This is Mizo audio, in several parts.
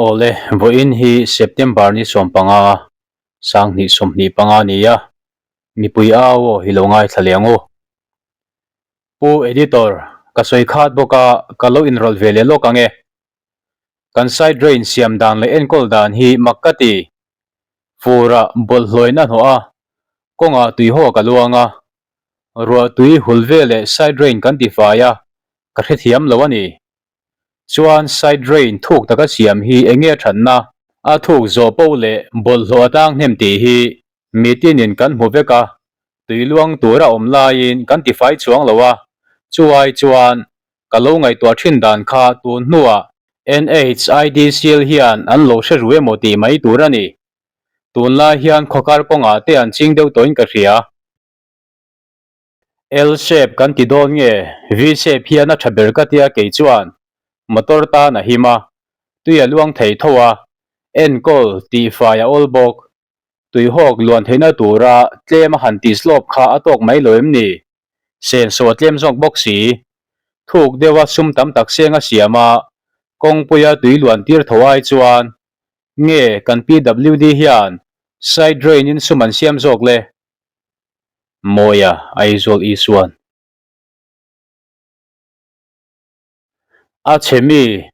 Awle, vawiin hi September ni sawmpanga, sanghnih 25 a ni a, mipui au aw hi lo ngaithla leh ang u. Pu Editor, ka sawi khat bawk a, ka lo inrawlh ve leh lawk ang e. Kan side drain siam dan leh enkawl dan hi mak ka ti. Furah bawlhhlawin a hnawh a, kawngah tuihawk a luang a, ruah tui hul veleh side drain kan ti fai a, ka hrethiam lo a ni. Chuan side drain thuk taka siam hi eng nge a thatna? A thuk zawh poh leh bawlhhlawh a tang hnem tih hi mitinin kan hmu vek a, tui luang tur a awm laiin kan ti fai chuang lo a, chu ai chuan Ka lo ngaihtuah thin dan kha tun hnuah NHIDCL hian an lo hre ru emaw tih mai tur a ni. Tunlai hian khawkar kawngah te an ching deuh tawhin ka hria. L-shape kan ti dawn nge V-shape hian a tha ber ka tia kei chuan motor tan a him a, tui a luang thei tho a, enkawl tihfai a awl bawk. Tuihawk luan theihna tura tlem a han tih slope kha a tawk mai lo em ni? Senso a tlem zawk bawk si. Thuk deuha sum tam tak seng a siam a, kawngpuia tui luan tir tho ai chuan nge kan PWD hian side drain in sum an siam zawk le? Mawia Aizawl Isuan. A chhe mi,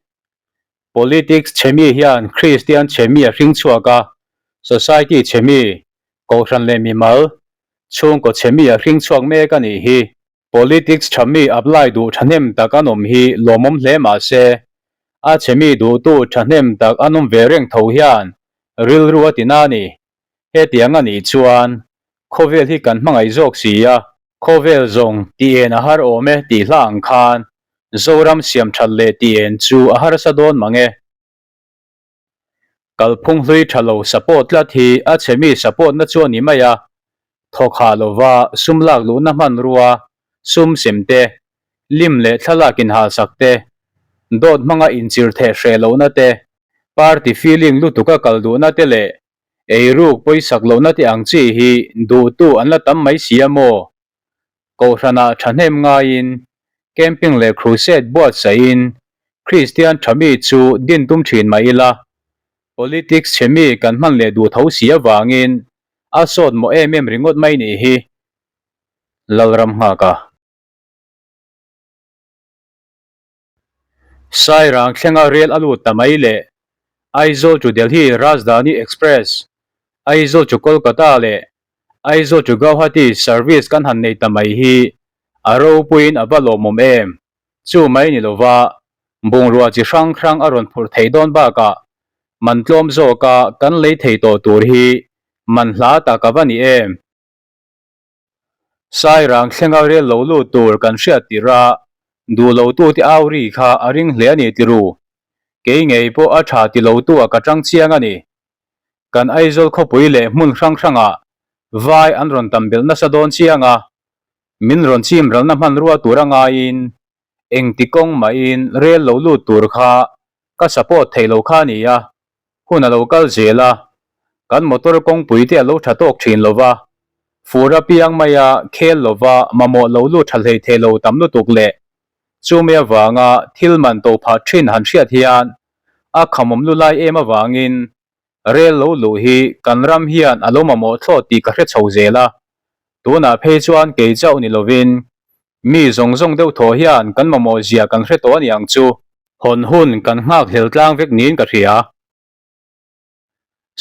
Politics chhe mi hian Kristian chhe mi a hring chhuak a, Society chhe mi, Kohhran leh mimal, chhungkaw chhe mi a hring chhuak mek a nih hi. Politics tha mi apply duh thahnem tak an awm hi lawmawm hle mah se, a chhe mi duhtu thahnem tak an awm ve reng tho hian rilru a ti na a ni. Hetiang a nih chuan khawvel hi kan hmangaih zawk si a, Khawvel zawng tih en a har awm e tih hla ang khan Zoram siam that leh tih en chu a harsa dawn mang e. Kalphung hlui tha lo support tlat hi a chhe mi support na chu a ni mai a, thawk hah lova sum lak luhna hmanrua, sum sem te, lim leh thlalak inhalsak te, dawt hmanga inchir theh hreh lohna te, party feeling lutuka kal duhna te leh Eiruk pawisak lohna te ang chi hi duhtu an la tam mai si a maw? Kohhranah thahnem ngaiin camping leh crusade buatsaihin Kristian tha mi chu din tum thin mah ila, politics chhe mi kan hman leh duh tho si avangin a sawt mawh em em ringawt mai nih hi. Lalram nghak a. Sairang thlenga rel a lut ta mai leh Aizawl to Delhi Rajdhani Express, Aizawl to Kolkata leh Aizawl to Gauhati service kan han nei ta mai hi a ropuiin a va lawmawm em? Chu mai ni lova bungrua chi hrang hrang a rawn phurh theih dawn bakah man tlawm zawka kan lei thei tawh tur hi man hla tak a va ni em? Sairang thlenga rel lo lut tur kan hriat tirh a, duh lo tute au ri kha a ring hle a ni tiru. Kei ngei pawh a tha ti lo tu ah ka tang chiang a ni. Kan Aizawl khawpui leh hmun hrang hrangah vai an rawn tam belh nasa dawn chiang a, min rawn chim ralna hmanrua tur a ngaiin engti kawng mahin rel lo lut tur kha ka support thei lo kha a ni a. Hun a lo kal zel a, kan motor kawngpui te a lo tha tawk thin lo va, fur apiang maia khel lova mamawh lo lut tha hlei thei lo tam lutuk leh chumi avanga thil man to phah thin han hriat hian a khamawm lu lai em avangin rel lo luh hi kan ram hian a lo mamawh thlawt tih ka hre chho zel a, tunah phei chuan kei chauh ni lovin Mi zawng zawng deuh thaw hian kan mamawh zia kan hre tawh a ni ang chu. Hawn hun kan nghak hlel tlang vek niin ka hria.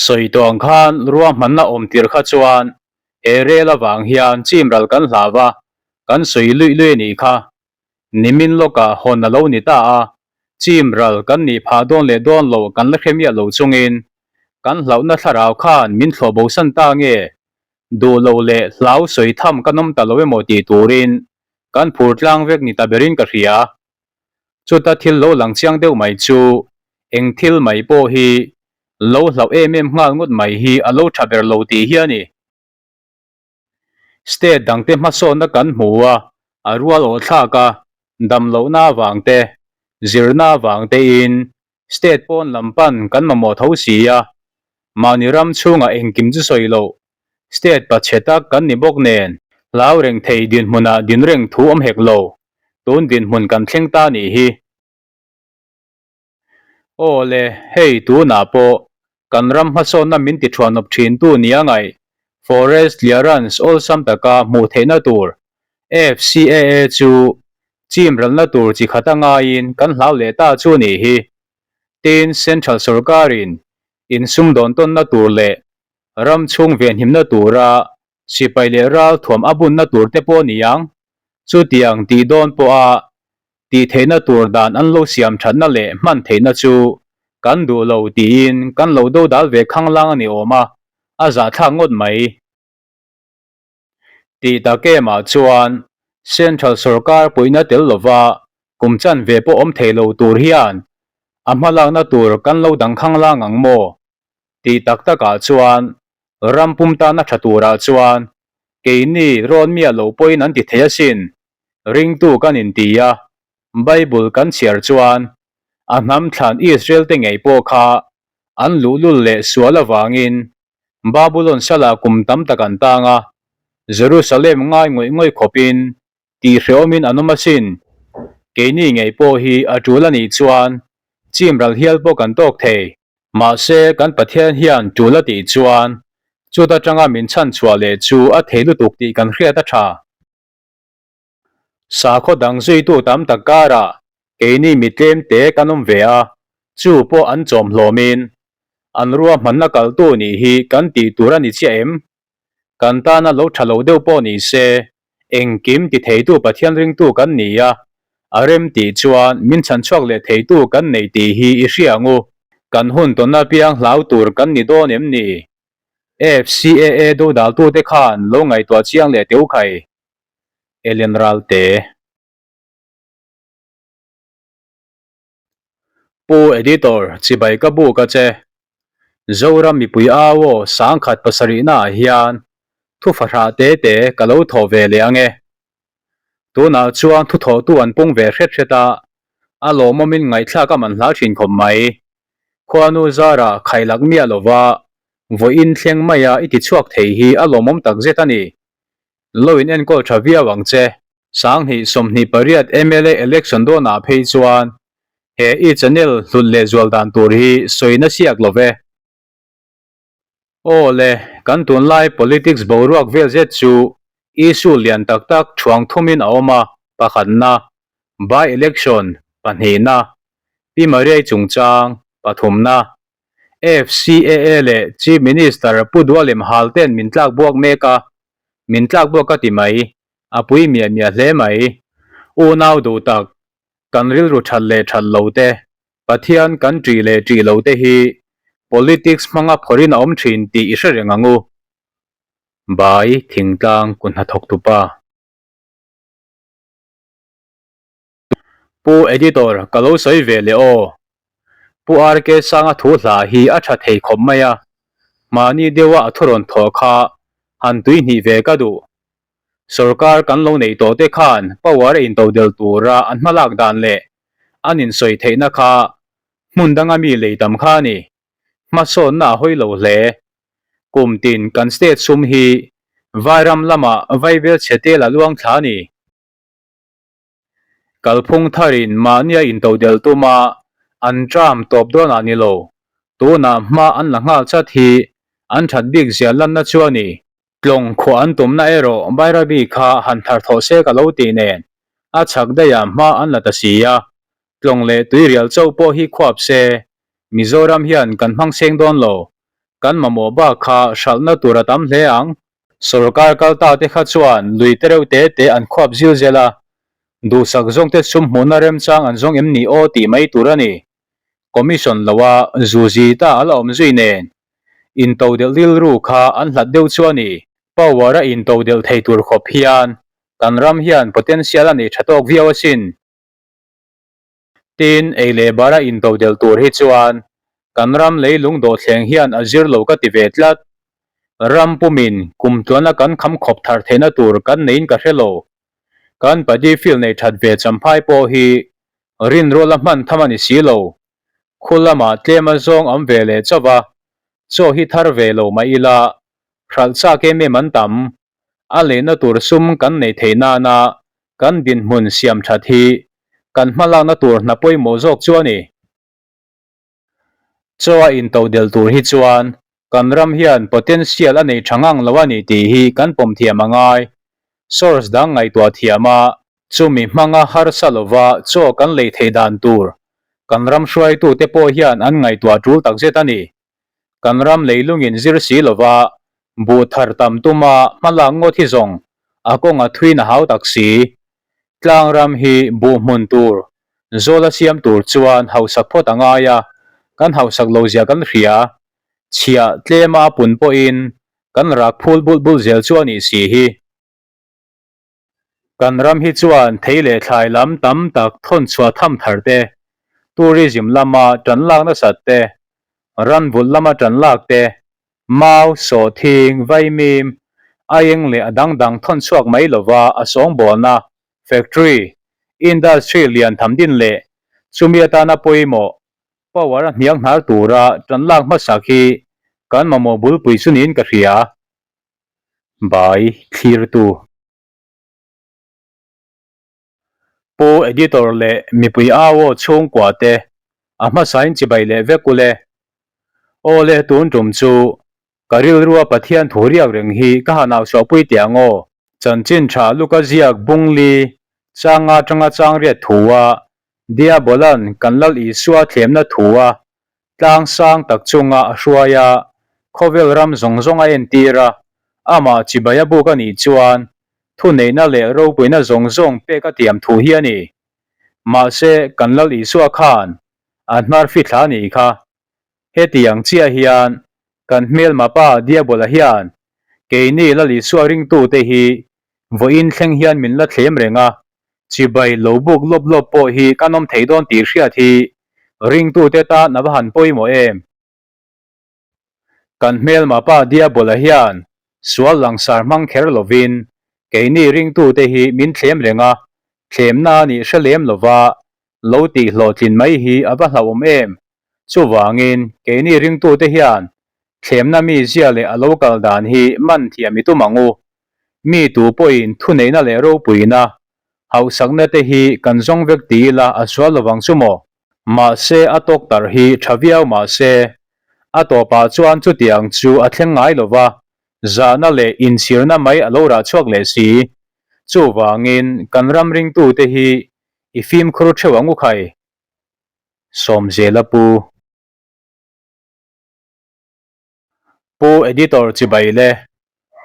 Sawi tawh ang khan ruahmanna awm tir kha chuan he rel avang hian chim ral kan hlau a, kan sawi luih luih a nih kha. Nimin lawkah hawn a lo ni ta a, chim ral kan nih phah dawn leh dawn loh kan la hre miah lo chungin kan hlauhna thlarau khan min thlawh bosan ta nge Duh lo leh hlau sawi tham ka nawm ta lo emaw tih turin kan phur tlang vek ni ta berin ka hria. Chuta thil lo lang chiang deuh mai chu eng thil mai pawh hi lo hlauh em em nghal ngawt mai hi a lo tha ber lo tih hi a ni. State dangte hmasawnna kan hmu a, a rual awh thlak a, dam lohna avang te, zirna avang tein State pawn lam pan kan mamawh tho si a, mahni ram chhungah engkim chu sawi loh, state pachhe tak kan ni bawk nen, hlau reng thei dinhmunah din reng thu awm hek lo, tun dinhmun kan thleng ta nih hi. Aw le, hei tunah pawh kan ram hmasawnna min ti thuanawp thintu nia ngaih Forest Clearance awlsam taka hmuh theihna tur FCAA chu chim ralna tur chi khat a ngaiin kan hlau leh ta chu a nih hi. Tin, Central sorkarin insumdawn tawnna tur leh ram chhung venhimna tura sipai leh ral thuam a bunna tur te pawh a ni ang. Chutiang tih dawn pawha tih theihna tur dan an lo siam thatna leh hman theihna chu kan duh lo tiin kan lo dodal ve khanglang a ni awm a, a zahthlak ngawt mai. Tih tak emah chuan Central sorkar puihna tel lova kum chanve pawh awm thei lo tur hian a hmalakna tur kan lo dang khanglang ang maw? Tih tak takah chuan ram pum tana tha turah chuan keini rawn miah lo pawhin an ti thei asin. Ringtu kan inti a, Bible kan chhiar chuan a hnam thlan Israel te ngei pawh kha an luhlul leh sual avangin Babulon salah kum tam tak an tang a, Jerusalem ngai ngawih ngawih khawpin tih hrehawmin an awm asin. Keini ngei pawh hi a tul a nih chuan chim ral hial pawh kan tawk thei. Mahse, kan Pathian hian tul a tih chuan chuta tanga min chhan chhuah leh chu a thei lutuk tih kan hriat a tha. Sakhaw dang zuitu tam tak karah keini mi tlem te kan awm ve a, chu pawh an chawm hlawmin an ruahmanna kaltu nih hi kan tih tur a ni chiah em? Kan tana lo tha lo deuh pawh ni se, engkim ti theitu Pathian ringtu kan ni a, a rem tih chuan min chhanchhuak leh theitu kan nei tih hi i hria ang u. Kan hun tawn apiang hlau tur kan ni dawn em ni? FCAA dodaltute khan lo ngaihtuah chiang leh teu khai. Ellen Ralte. Pu Editor, chibai ka buk a che. Zoram mipui au aw sangkhat pasarihna ah hian thu fahrah te te ka lo thawh ve leh ang e. Tunah chuan thu thawhtu an pung ve hret hret a, a lawmawmin ngaihthlak a man hla thin khawp mai. Khuanu zara khailak miah lova vawiin thleng maia i ti chhuak thei hi a lawmawm takzet a ni. Lo in enkawl tha viau ang che. Sanghnih 28 mla election dawnah phei chuan he i channel hlut leh zual dan tur hi sawi na siak lo ve. Aw le, kan tunlai politics boruak vel zet chu issue lian tak tak thuang thumin a awm a, pakhatna, by election, pahnihna, Pi Mariai chungchang, pathumna, FCAA leh Chief Minister Pu Dualem Hal ten min tlak buak mek a, min tlak buak ka ti mai, a pui miah miah hle mai. Unau duh tak, kan rilru that leh that lo te, Pathian kan ṭih leh ṭih lo te hi politics hmanga phawrhin a awm ṭhin tih i hre reng ang u. Bai thingtlang ku hnathawktupa. Pu Editor, ka lo sawi ve leh aw. Pu RK Sanga thu hla hi a tha thei khawp mai a, mahni deuha a thu rawn thawh kha han tui hnih ve ka duh. Sorkar kan lo neih tawh te khan power a intodelh tura an hmalak dan leh an insawi theihna kha hmun danga mi lei tam kha a ni. Hmasawnna a hawi lo hle. Kum tin kan state sum hi Vairam lamah vaibel chhe tel a luang thla a ni. Kalphung tharin mahnia intodelh tuma an tram tawp dawnah ni lo, tunah hma an la nghal chat hi an that bik zia lanna chu a ni. Tlawng khuah an tumna erawh Bairabi kha han thar thawh se ka lo tih nen a chhak daihah hma an la ta si a, Tlawng leh tuirial chauh pawh hi khuap se, Mizoram hian kan hmang seng dawn lo, kan mamawh bak kha hralhna tur a tam hle ang. Sorkar kal ta te kha chuan lui te reuh te te an khuap zil zel a, duhsak zawng te sum hmuhna remchang an zawng em ni aw tih mai tur a ni. Commission lo a zuzi ta a la awm zui nen intodelh rilru kha an hlat deuh chu a ni. Power a intodelh thei tur khawp hian kan ram hian potential a nei tha tawk viau asin. Tin, ei leh bara intodelh tur hi chuan kan ram leilung dawhthleng hian a zir lo ka ti ve tlat. Ram pumin kum tluana kan kham khawp thar theihna tur kan neiin ka hre lo. Kan padi field nei that ve champhai pawh hi rinrual a hman tham a ni si lo. Khu lamah tlem a zawng am ve leh chauh a, chaw hi thar ve lo mah ila hralh chak em em an tam. A lehna tur sum kan neih theih nana kan dinhmun siam that hi kan hmalakna tur hna pawimawh zawk chu a ni. Chaw a intodelh tur hi chuan kan ram hian potential a nei tha ngang lo a ni tih hi kan pawm thiam a ngai. Source dang ngaihtuah thiam a, chumi hmanga harsa lova chaw kan lei theih dan tur kan ram hruaitute pawh hian an ngaihtuah tul takzet a ni. Kan ram leilungin zir si lova buh thar tam tuma hmalak ngawt hi zawng a kawng a thuin a hau tak si. Tlang ram hi buh hmun tur zawl a siam tur chuan hausak phawt a ngai a, kan hausak lo zia kan hria. Chhiah tlema a pun pawhin kan rak phul bulh bulh zel chu a nih si hi. Kan ram hi chuan thei leh thlai lam tam tak thawn chhuah tham thar te, tourism lama tan lak nasat te, ran vulh lama tan lak te, mau, sawhthing, vaimim, aieng leh a dang dang thawn chhuak mai lova a sawngbawlna, factory, industry lian tham din leh chumi atana pawimawh power a hniang hnar tura tan lak hmasak hi kan mamawh bulpui chu niin ka hria. Bai thlirtu. Pu Editor leh mipui au aw chhungkua te a hmasain chibai leh vek ule. Aw le tun tum chu ka rilrua Pathian thu riak reng hi ka han au chhuahpui teh ang aw. Chanchin tha luka ziak bungli changa tanga changriat thua Diabolan kan Lal Isua thlemna thua Tlang sang tak chunga a hruai a, khawvel ram zawng zawng a entir a, amah chibai a buk a nih chuan thuneihna leh ropuina zawng zawng pek a tiam thu hi a ni. Mahse, kan Lal Isua khan a hnar fithla a nih kha. Hetiang chiah hian kan hmelma pa Diabola hian keini Lal Isua ringtute hi vawiin thleng hian min la thlem reng a, Chibai lo buk lawp lawp pawh hi kan awm thei dawn tih hriat hi ringtute tan a va han pawimawh em? Kan hmelma pa Diabola hian sual langsar hmang kher lovin keini ringtute hi min thlem reng a, thlemna a nih hre lem lova lo tih hlawhtlin mai hi a va hlauhawm em? Chuvangin keini ringtute hian thlemna mizia leh a lo kal dan hi man thiam i tum ang u. Mi tu pawhin thuneihna leh ropuina, hauhsakna te hi kan zawng vek ti ila a sual lovang chu maw? Mahse a tawk tarh hi tha viau mahse, a tawpah chuan chutiang chu a thleng ngai lova, zahna leh inchhirna mai a lo rah chhuak leh si. Chuvangin kan ram ringtute hi i fimkhur theuh ang u khai. Sawmzela Pu. Pu Editor chibai le,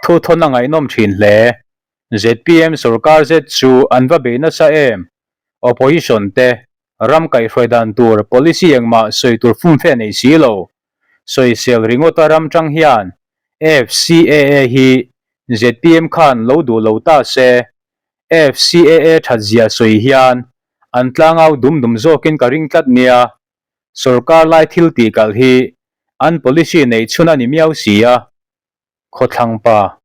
thu thawn a ngaihnawm thin hle. Zpm sorkar zet chu an va bei nasa em? Opposition te ram kaihhruai dan tur policy engmah sawi tur fumfe nei si lo. Sawisel ringawta ram tang hian FCAA hi zpm khan lo duh lo ta se, FCAA that zia sawi hian an tlangau dum dum zawkin ka ring tlat nia. Sorkar lai thil tih kalh hi an policy neih chhun a ni miau si a, khawthlang pa.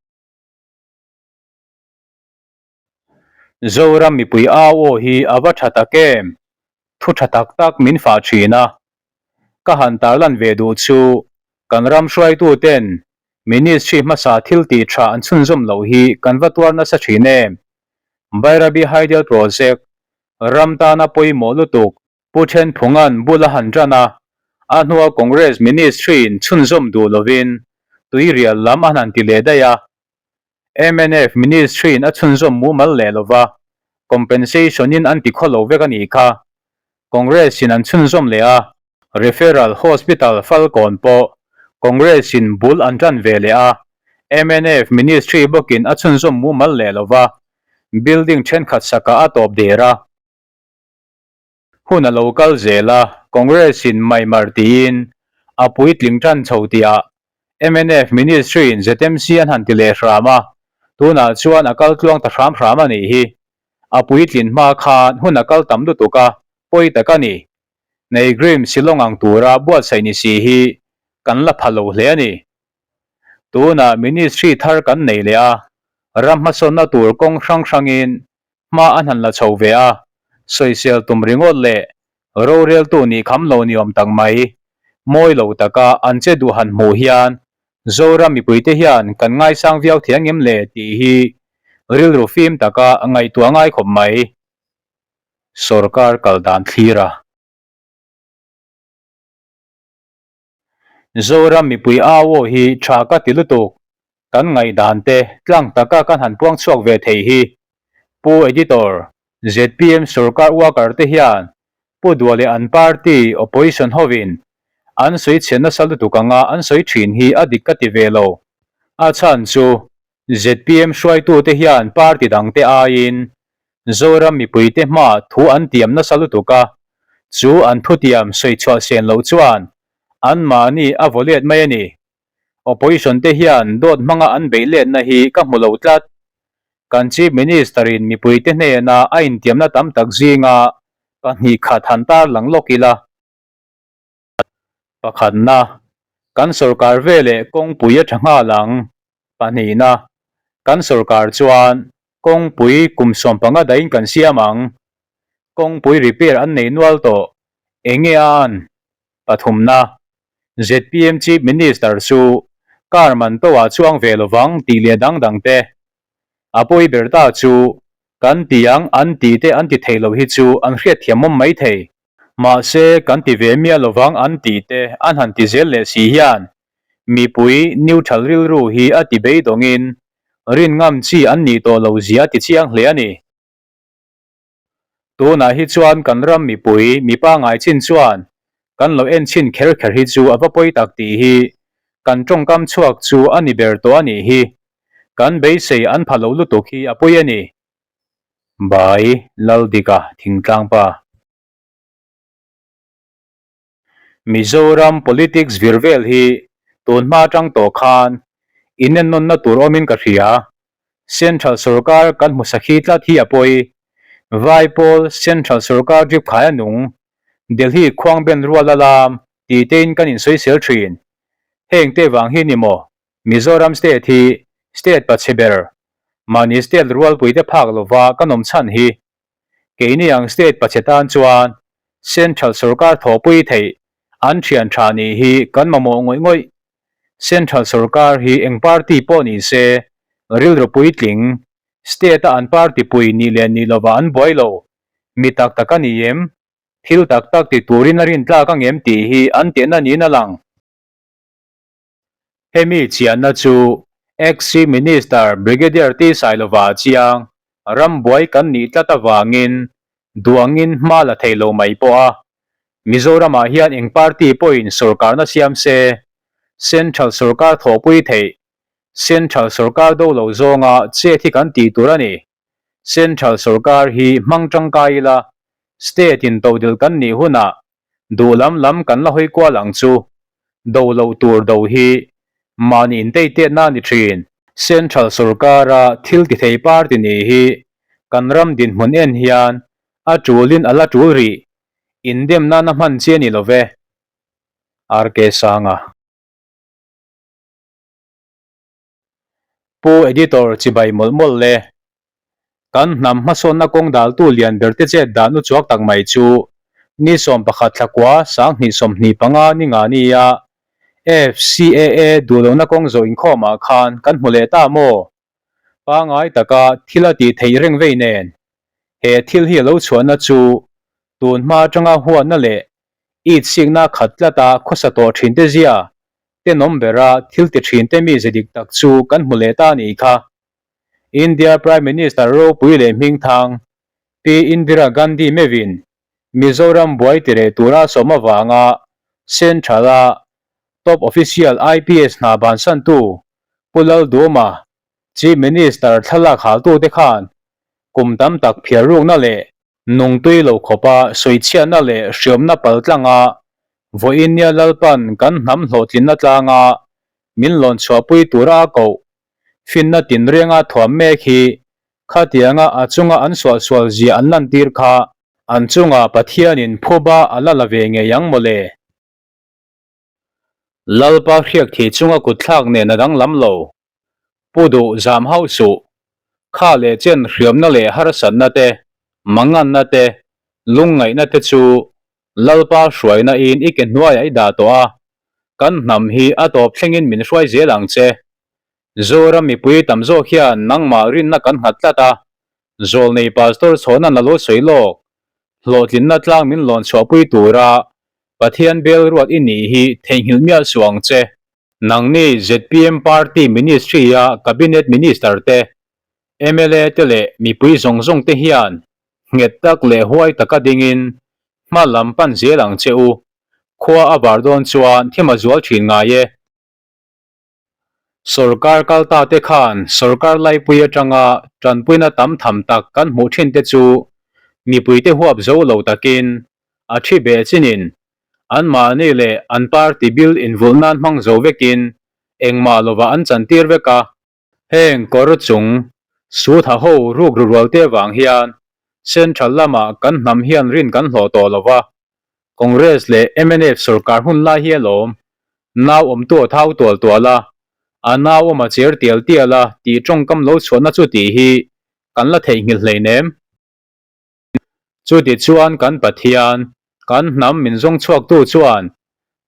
Zoram mipui au aw hi a va tha tak em? Thu tha tak tak min fah thin a. Ka han tarlan ve duh chu kan ram hruaitu ten ministry hmasa thil tih tha an chhunzawm loh hi kan va tuar nasa thin em? Bairabi Hydel Project ram tana pawimawh lutuk Pu Thenphunga'n bul a han ṭan a, a hnua Congress Ministry-in chhunzawm duh lovin tuirial lam a han ti leh daih a. Mnf Ministry-in a chhunzawm mumal leh lo va, compensation-in an ti khaw lo vek a nih kha. Congress-in an chhunzawm leh a, Referral Hospital Falkawn pawh Congress-in bul an ṭan ve leh a, mnf Ministry bawkin a chhunzawm mumal leh lo va, building ṭhenkhat sakah a tawp der a. Hun a lo kal zel a, Congress-in Maimar tiin a puitling tan chho tihah mnf Ministry-in ZMC an han ti leh hram a, tunah chuan a kal tluang ta hram hram a nih hi. A puitlin hma khan hun a kal tam lutuk a, pawi tak a ni. Neigrim Shillong ang tura buatsaih ni si hi kan la pha lo hle a ni. Tunah Ministry thar kan nei leh a, ram hmasawnna tur kawng hrang hrangin hma an han la chho ve a, sawisel tum ringawt leh roreltu nih kham lo ni awm tak mai, mawi lo taka an che duh han hmuh hian Zoram mipuite hian kan ngaisang viau thei angem le tih hi rilru fim taka ngaihtuah ngai khawp mai. Sorkar kal dan thlir a. Zoram mipui au aw hi tha ka ti lutuk, kan ngaihdan te tlang taka kan han puang chhuak ve thei hi. Pu Editor, zpm sorkar worker te hian Pu Dua leh an party opposition hovin an sawi chhe nasa lutuk anga an sawi thin hi a dik ka ti ve lo. A chhan chu zpm hruaitute hian party dangte aiin Zoram mipuite hma thu an tiam nasa lutuk a, chu an thutiam sawi chhuah sen loh chuan anmahni a vaw let mai a ni. Opposition te hian dawt hmanga an beih letna hi ka hmu lo tlat. Kan Chief Minister in mipuite hnena a intiamna tam tak zinga 2 khat han tarlang lawk ila. Pakhatna, kan sorkar veleh kawngpui a tha nghal ang. Pahnihna, kan sorkar chuan kawngpui kum 15 dahin kan siam ang. Kawngpui repair an nei nual tawh, eng nge a an? Pathumna, zpm Chief Minister chu car man to ah chuang ve lovang tih leh dang dang te. A pawi ber ta chu kan ti ang an tih te an ti thei lo hi chu an hriatthiam awm mai thei. Mahse kan ti ve miah lovang an tih te an han ti zel leh si hian mipui neutral rilru hi a ti beidawngin rin ngam chi an nih tawh lo zia a ti chiang hle a ni. Tunah hi chuan kan ram mipui mi pangngai chin chuan kan lo en chhin kher kher hi chu a va pawi tak tih hi kan tawngkam chhuak chu a ni ber tawh a nih hi. Kan beisei an pha lo lutuk hi a pawi a ni. Bai Laldika Thingtlang pa. Mizoram politics vir vel hi tun hma atang tawh khan inennawnna tur awmin ka hria. Central sorkar kan hmu sakhi tlat hi a pawi. Vai pawl Central sorkar drip khai a nung, Delhi khuang ben rual a lam tih tein kan insawisel thin. Heng te vang hi ni maw Mizoram state hi state pachhe ber, mahni state rualpuite phak lova kan awm chhan hi. Keini ang state pachhe tan chuan Central sorkar thawhpui theih an thian tha nih hi kan mamawh ngawih ngawih. Central sorkar hi eng party pawh ni se rilru puitling, state a an party pui nih leh nih lovah an buai lo. Mi tak tak a ni em? Thil tak tak ti turin a rintlak ang em tih hi an tehna niin a lang. Hemi chianna chu Ex-Chief Minister Brigadier T. Sailova chiang rambuai kan nih tlat avangin duangin hma la thei lo mai pawh a. Mizoramah hian eng party pawhin sorkarna siam se, Central sorkar thawhpui theih, Central sorkar do lo zawnga chet hi kan tih tur a ni. Central sorkar hi hmang tangkai ila, State in todelh kan nih hunah Duh lam lam kan la hawi kual ang chu. Do loh tur do hi mahni inteitetna a ni thin. Central sorkara thil ti thei party nih hi kan ram dinhmun en hian a tulin a la tul rih. Indem nana hman chi a ni lo ve. RK Sanga. Pu Editor chibai mawlh mawlh le. Kan hnam hmasawnna kawng daltu lian ber te chet dan u chuak tak mai chu ni 11 thlakua 2025 ni nga nia FCAA duhlohna kawng zawh inkhawmah khan kan hmu leh ta maw? Pangai taka thil a tih theih reng vei nen he thil hi a lo chhuahna chu tun hma atanga huatna leh itsikna khat tlata khawsa tawh thinte zia tenawm bera thil ti thinte mi ze dik tak chu kan hmu leh ta a nih kha. India Prime Minister ropui leh hmingthang Pi Indira Gandhi mevin Mizoram buai ti reh tura sawm avanga Central-a top official IPS hna bansantu Pu Lalduhoma Chief Minister thlalak haltute khan kum tam tak phiarrukna leh Nungtui lo khawpa sawichhiatna leh hriamna paltlanga vawiinnia Lalpan kan hnam hlawhtlinna tlanga min lawn chhuahpui tura a koh finna tinrenga thuam mek hi khatianga a chunga an suahsual zia an lantir kha an chunga Pathianin phuba a la la ve ngei ang mawle. Lalpa hriak thih chunga kutthlak nen a danglam lo. Pu duh zam hauh suh. Kha leh chen hriamna leh harsatna te, manganna te, lungngaihna te chu Lalpa hruaina in i ke hnuaiah i dah tawh a, kan hnam hi a tawp thlengin min hruai zel ang che. Zoram mipui tam zawk hian nangmah rinna kan nghat tlat a, zawlnei Pastor chhawhna na lo sawi lawk, hlawhtlinna tlang min lawn chhuahpui tura. Pathian bel ruat i nih hi theihnghilh miah suh ang che. Nangni zpm party ministry a cabinet minister te, mla te leh mipui zawng zawng te hian nghet tak leh huai taka dingin hma lam pan zel ang che u. Khua a var dawn chuan thim a zual thin ngai e. Sorkar kalta te khan sorkar laipui atanga tanpuina tam tham tak kan hmuh thin te chu mipuite huap zo lo takin a thi beh chinin anmahni leh an party bil invulh nan hmang zo vekin engmah lovah an chantir vek a. Heng kawr chung sut ha ho ruk ru rual te vang hian Central lamah kan hnam hian rin kan hlawh tawh lo va, Congress leh mnf sorkar hun lai hi alawm nau awmtu a thau tual tual a, a nau awm a cher tial tial a tih tawngkam lo chhuahna chu tih hi kan la theihnghilh hleinem. Chuti chuan kan Pathian, kan hnam min zawng chhuaktu chuan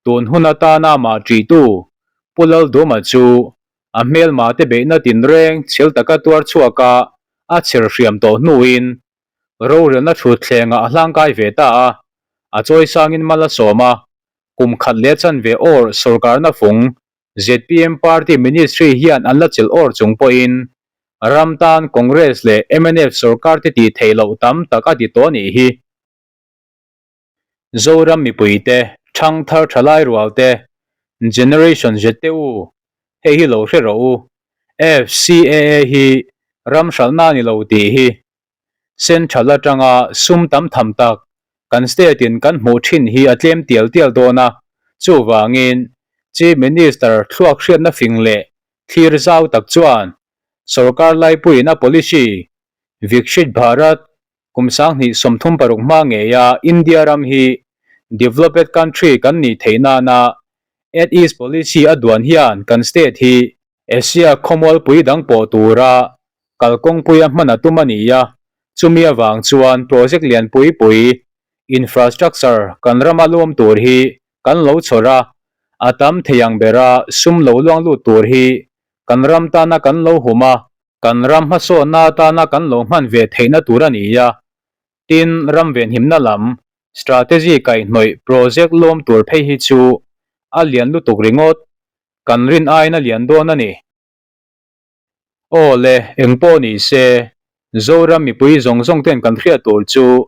tun hun atana amah ṭihtu Pu Lalduma chu a hmelma te beihna tinreng chhil taka tuar chhuaka a chher hriam tawh hnuin rorelna thutthlengah a hlangkai ve ta a, a chawisangin mal a sawm a, kum khat leh chanve awr sorkarna fung zpm party ministry hian an la chelh awr chung pawhin ram tan Congress leh mnf sorkar te tih theih loh tam tak a ti tawh a nih hi. Zoram mipuite, thangthar thalai rualte, Generation Z te u, hei hi lo hre rawh u, FCAA hi ram hralhna a ni lo tih hi Central atanga sum tam tham tak kan state in kan hmuh thin hi a tlem tial tial dawn a, chuvangin Chief Minister thluak hriatna fing leh thlir zau tak chuan sorkar laipuiin a policy Vikshit Bharat kum 2036 hma ngeia India ram hi developed country kan nih theih nana Act East policy a duan hian kan state hi Asia khawmualpui dang pawh tura kalkawngpuia hman a tum a ni a, chumi avang chuan project lian pui pui, infrastructure, kan rama luam tur hi kan lo chhawr a, a tam thei ang bera sum lo luang lut tur hi kan ram tana kan lo hum a, kan ram hmasawnna atana kan lo hman ve theihna tur a ni a, tin ram venhimna lam strategy kaihhnawih project lawm tur phei hi chu a lian lutuk ringawt, kan rin aiin a lian dawn a ni. Aw le, eng pawh ni se, Zoram mipui zawng zawng ten kan hriat tur chu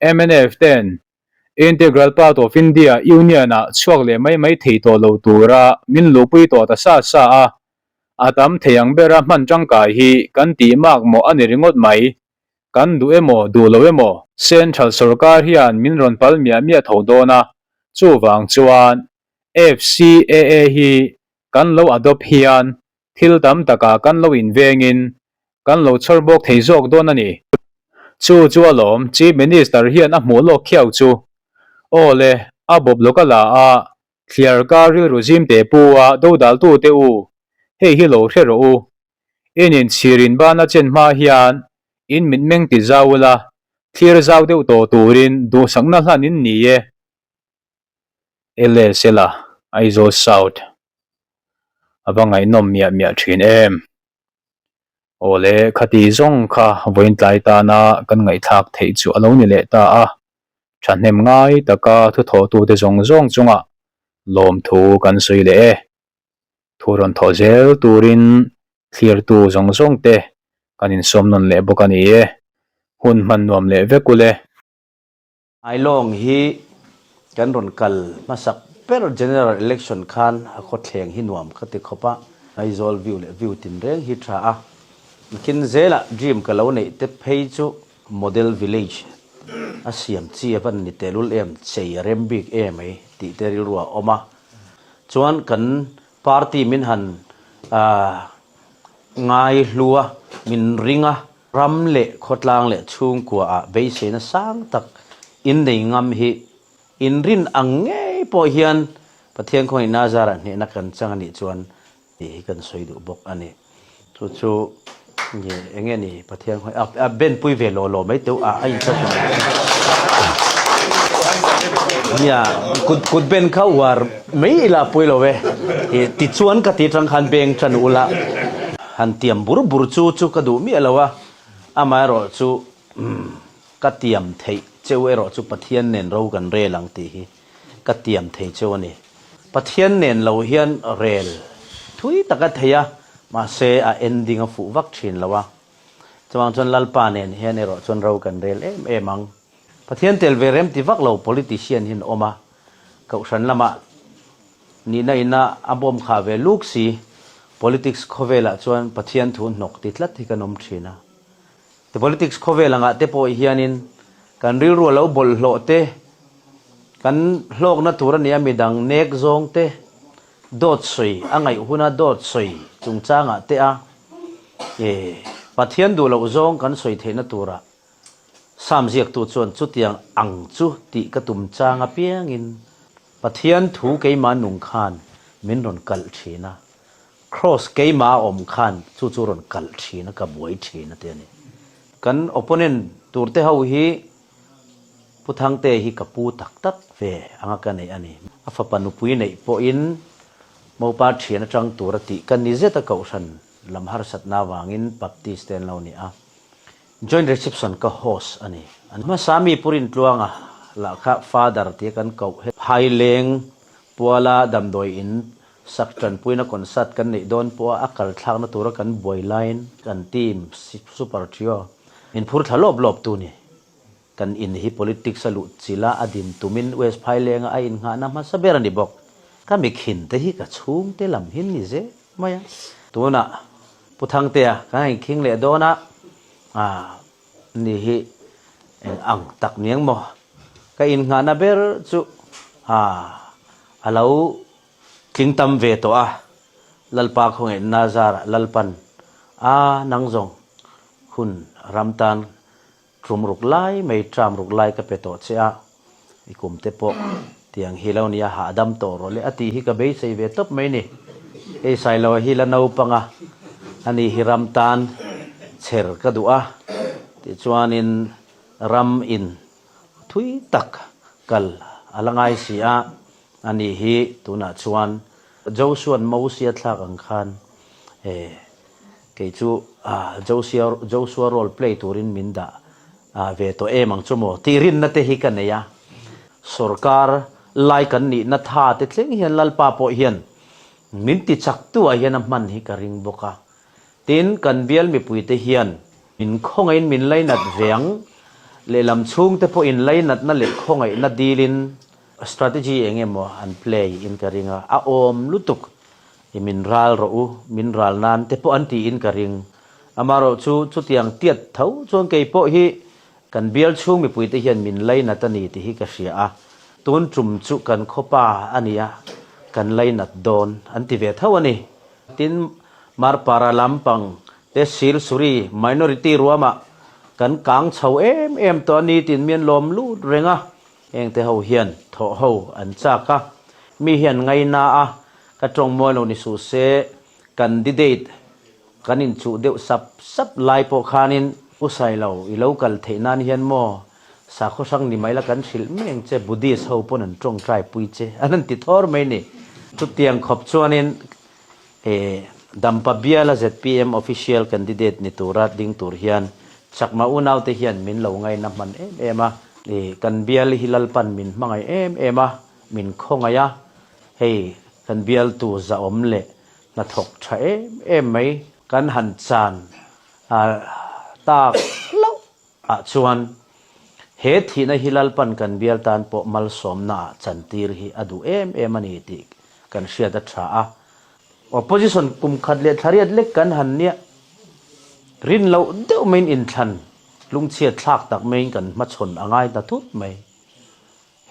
mnf ten Integral part of India Union ah chhuak leh mai mai thei tawh lo tura min luhpui tawh ta sa sa a, a tam thei ang bera hman tangkai hi kan tih mak mawh a ni ringawt mai. Kan duh emaw duh lo emaw Central sorkar hian min rawn pal miah miah tho dawn a, chuvang chuan FCAA hi kan lo adopt hian thil tam takah kan lo invengin kan lo chhawr bawk thei zawk dawn a ni. Chu chu alawm Chief Minister hian a hmuh lawk khiau chu. Aw le, a bawp lawk a la a, thliar kar rilru zim teh pu a dodaltu te u, hei hi lo hre rawh u. In inchhir in bana chen hma hian in mitmeng ti zau ula, thlir zau deuh tawh turin duhsakna hlan in ni e. Ele Sela, Aizawl South a va ngaihnawm miah miah thin em. Aw le, khati zawng kha vawiin tlai tana kan ngaihthlak theih chu a lo ni leh ta a, thahnem ngai taka thuthawhtute zawng zawng chungah lawmthu kan sawi leh e. Thu rawn thawh zel turin thlirtu zawng zawngte kan insawm nawn leh bawk a ni e. Hun hman nuam leh vek u le. Ailawng hi kan rawn kal hmasak ber General Election khan a khawthleng hi nuam ka ti khawp a, Aizawl view leh view tinreng hi tha a, nakin zelah dream ka lo neih te phei chu Model Village a siam chi a van ni tehlul em chei a rem bik em mai tih te rilru a awm a, chuan kan party min han ngai hlu a, min ring a. Ram leh khawtlang leh chhungkua ah beiseina sang tak in nei ngam hi inrin ang ngei pawh hian Pathian khawngaihna zarah hnehna kan chang a nih chuan tih hi kan sawi duh bawk a ni. Chu chu nge eng nge ni Pathian khawngaih a ben pui ve law law mai teuh a a inchhar thin nia kut kut ben kha uar mai ila pui lo e tichuan ka ti tang khan beng tan ula. Han tiam bur bur chu chu ka duh miah lo a, amaherawh chu umm ka tiam theih cheu erawh chu Pathian nen ro kan rel ang tih hi ka tiam thei cheu a ni. Pathian nen lo hian rel thui tak a thei a, mahse a ending a fuh vak thin lo a. Chuvang chuan Lalpa nen hian erawh chuan ro kan rel em em ang. Pathian tel ve rem ti vak lo politician hi an awm a, Kohhran lamah nihna ina a bawm khah ve luk si, politics khawvelah chuan Pathian thu hnawk ti tlat hi kan awm thin a. Ti politics khawvel angah te pawh hianin kan rilru a lo bawlhhlawh te, kan hlawkna tur a nia midang nek zawng te, dawt sawi a ngaih huna dawt sawi chungchangah te a Pathian duh loh zawng kan sawi theihna turah Sam ziaktu chuan chutiang ang chu tih ka tum chang apiangin Pathian thu keimah nung khan min rawn kalh thin a, Kraws keimah a awm khan chu chu rawn kalh thin a, ka buai thin a ti a ni. Kan opponent tur te ho hi Pu Thangte hi ka pu tak tak ve anga ka neih a ni. A fapa nupui neih pawhin Mopa thian atang tur a tih ka ni zet a kohhran lam harsatna avangin Baptist te an lo ni a. Joint reception ka host a ni. An hmasa mi Pu Rintluanga lah kha Father tia kan koh he. Phaileng Puala damdawi in sak tanpuina concert kan neih dawn pawha a kal thlakna tura kan buai laiin kan team Super Trio min phur thla lawp lawp tu ni. Kan in hi politics a luh chila a din tumin West Phailenga a innghahna hmasa ber a ni bawk. Ka mikhin te hi ka chhungte lam hin ni zel mai a. Tunah Pu Thangtea kan han inkhing leh dawn a, ah ni hi eng ang tak niang maw? Ka innghahna ber chu ah a lo tling tam ve tawh a, Lalpa khawngaihna zarah Lalpan a nang zawng hun ram tan Tum ruk lai mai tram ruk lai ka pe tawh che a, i kum te pawh tiang hi lo nia hahdam tawh rawh le a tih hi ka beisei ve tawp mai ni. Hei Sailoa hi la naupang a, ani hi ram tan chher ka duh a, tichuanin ram in thui tak kal a la ngai si a, ani hi tunah chuan Josua'n Mosia thlak ang khan eh Kei chu Josia Joshua role play turin min dah ve tawh em ang chu maw tih rinna te hi ka nei a. Sorkar lai kan nihna tha te thleng hian Lalpa pawh hian min ti chak tu ah hian a hman hi ka ring bawk a. Tin, kan bial mipui te hian min khawngaihin min lainat ve ang, lehlam chhung te pawh in lainatna leh khawngaihna dilin strategy eng emaw an play in ka ring a, a awm lutuk. I min ral rawh u, min ral nan te pawh an tiin ka ring. Amaherawh chu chutiang tiat tho chuan kei pawh hi kan bial chhung mipuite hian min lainat a ni tih hi ka hria a, tun tum chu kan khawpa a nia, kan lainat dawn an ti ve tho a ni. Tin, Marpara lampang te Silsuri minority ruamah kan kang chho em em tawh a ni tiin mian lawm lut reng a, Hengte ho hian thawh ho an chak a, mi hian ngaina a, ka tawng mawi lo ni suh se, candidate kan inchuh deuh sap sap lai pawh khanin U Sailo i lo kal theih nan hian maw sakhaw hrang ni mai la kan hrilh mai ang che, Buddhist ho pawn an tawngtai pui che an han ti thawr mai ni. Chutiang khawp chuanin He Dampa biala zpm official candidate ni tura ding tur hian Chakma unaute hian min lo ngaina hman em em a. Kan bial hi Lalpan min hmangaih em em a, min khawngaih a, hei kan bialtu zahawm leh hnathawk tha em em mai kan han chan tak hlauh ah chuan he thihna hi Lalpan kan bial tan pawh malsawmna ah chantir hi a duh em em a ni tih kan hriat a tha a. Opposition kum khat leh thlariat lek kan han nia rin loh deuh maiin inthlan lungchhiat thlak tak maiin kan hmachhawn a ngai ta thut mai.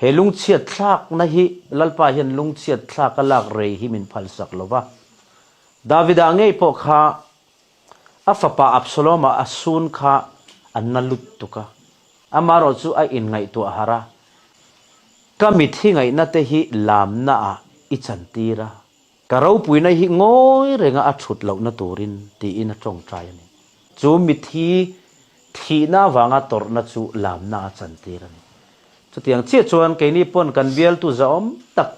He lungchhiat thlakna hi Lalpa hian lungchhiat thlak a lak rei hi min phalsak lo va. Davida ngei pawh kha A fapa Absalom-a a sun kha a na lut tuk a, amaherawh chu a inngaihtuah harh a, Ka mithi ngaihna te hi lamnaah i chantir a, ka ropuina hi ngawi renga a thut lohna turin, tiin a tawngtai a ni. Chu mithi thihna avanga tawrhna chu lamna a chantir a ni. Chutiang chiah chuan keini pawn kan bialtu zahawm tak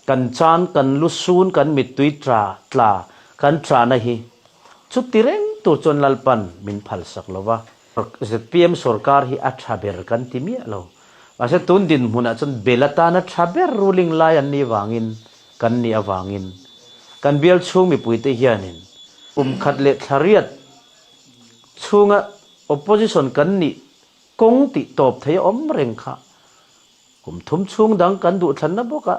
Kan chan, kan lu sun, kan mittui tla, tla, kan tlahna hi chuti reng tur chuan Lalpan min phalsak lo va. Zpm sorkar hi a tha ber kan ti miah lo. Mahse tun dinhmunah chuan bel atana tha ber ruling lai an nih vangin kan nih avangin kan bial chhung mipuite hianin kum khat leh thla riat chhunga opposition kan nih kawng tih tawp thei a awm reng kha. Kum thum chhung dang kan duhthlanna bawk a,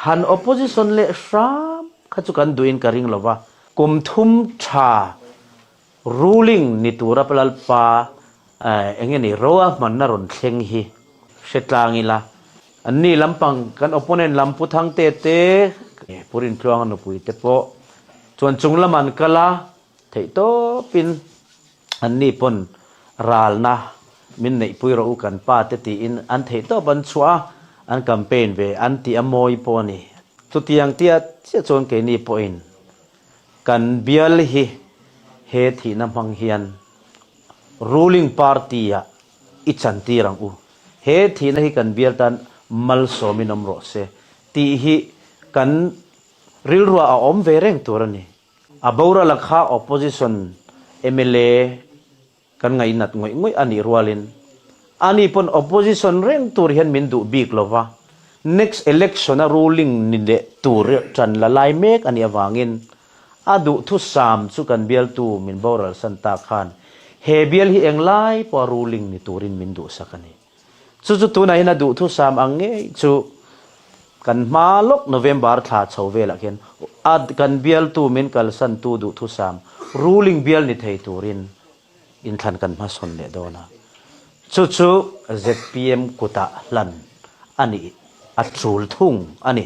han opposition leh hram kha chu kan duhin ka ring lova, kum thum tha ruling ni tura Lalpa eng nge ni roa hmanna rawn thleng hi hre tlang ila, anni lampang kan opponent lam Pu Thangte te, Pu Rintluanga nupui te pawh chuan chung lam an kal a, Theihtawpin anni pawn ralna min neihpui rawh u kan pa te tiin an theihtawp an chhuah a, an campaign ve an tih a mawi pawh a ni. Chutiang tia chiah chuan keini pawhin kan bial hi he thihna hmang hian ruling party-ah i chantir ang u. He thihna hi kan bial tan malsawmin awm rawh se tih hi kan rilruah a awm ve reng tur a ni. A boral a kha opposition mla kan ngaihnat ngawih ngawih a nih rualin ani pawn opposition reng tur hian min duh bik lova, next election a ruling ni leh tur tan la lai mek a nih avangin a duhthusam chu kan bialtu min boral san ta khan he bial hi englai pawh a ruling ni turin min duhsak a ni. Chu chu tunah hian a duhthusam ang ngei chu kan hma lawk November thla chho velah khian a kan bialtu min kalsantu duhthusam ruling bial ni thei turin inthlan kan hmasawn leh dawn a. Chu chu zpm kutah hlan a nih a tul thung a ni.